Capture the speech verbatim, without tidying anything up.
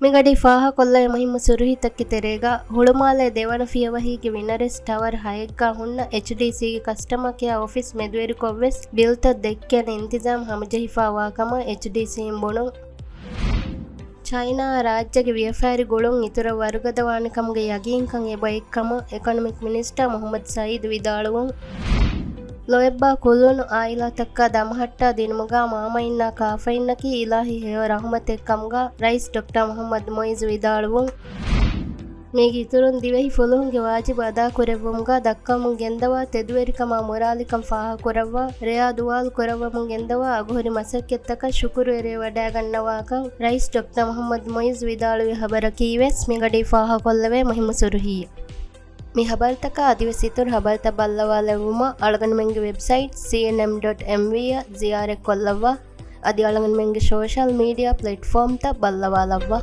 މިގަޑީ ފާހަކޮށްލައި މުހިއްމު ސުރުހީތަކެއް ތެރޭގަ، ހުޅުމާލޭ ދެވަނަ ފިޔަވަހީގެ ވިނަރެސް ޓަވަރ ހައެއްގަ ހުންނަ އެޗްޑީސީގެ ކަސްޓަމަރ ކެއާ އޮފިސް މެދުވެރިކޮށްވެސް ބިލްތައް ދެއްކޭނެ އިންތިޒާމް ހަމަޖެހިފާވާކަމަށް އެޗްޑީސީން ބުނުން. ޗައިނާއާ ރާއްޖޭގެ ވިޔަފާރި ގުޅުން އިތުރަށް ވަރުގަދަވާނެކަމުގެ ޔަގީންކަން އެބައޮތްކަމަށް އެކޮނޮމިކް މިނިސްޓާ މުޙައްމަދު ސައީދު ވިދާޅުވުން. ލޯތްބާ ކުލުނު އާއިލާތަކަށް ދަމަހައްޓާ ދިނުމުގަ މާމައިންނާ ކާފައިންނަކީ އިލާހީ ހެޔޮ ރަޙުމަތެއް ކަމުގަ ރައީސް ޑޮކްޓަރ މުޙައްމަދު މުޢިއްޒު ވިދާޅުވުން. މީގެ އިތުރުން ދިވެހި ފުލުހުންގެ ވާޖިބު އަދާކުރެއްވުމުގަ ދައްކަވަމުން ގެންދަވާ ތެދުވެރިކަމާ މުރާލިކަން ފާހަގަކުރައްވާ، ރެޔާ ދުވާލު ކުރައްވަމުން ގެންދަވާ އަގުހުރި މަސައްކަތްތަކަށް ޝުކުރުވެރިވެވަޑައިގަންނަވާކަން ރައީސް ޑޮކްޓަރ މުޙައްމަދު މުޢިއްޒު ވިދާޅުވި ޚަބަރަކީވެސް މިގަޑީ ފާހަގަކޮށްލެވޭ މުހިއްމު ސުރުޚީއެއް. މި ޚަބަރުތަކާ އަދިވެސް އިތުރު ޚަބަރުތައް ބައްލަވާލެއްވުމަށް އަޅުގަނޑުމެންގެ ވެބްސައިޓް ސީއެންއެމް ޑޮޓް އެމްވީ އަށް ޒިޔާރަތްކޮށްލައްވާ. އަދި އަޅުގަނޑުމެންގެ ސޯޝަލް މީޑިއާ ޕްލެޓްފޯމްތައް ބައްލަވާލައްވާ.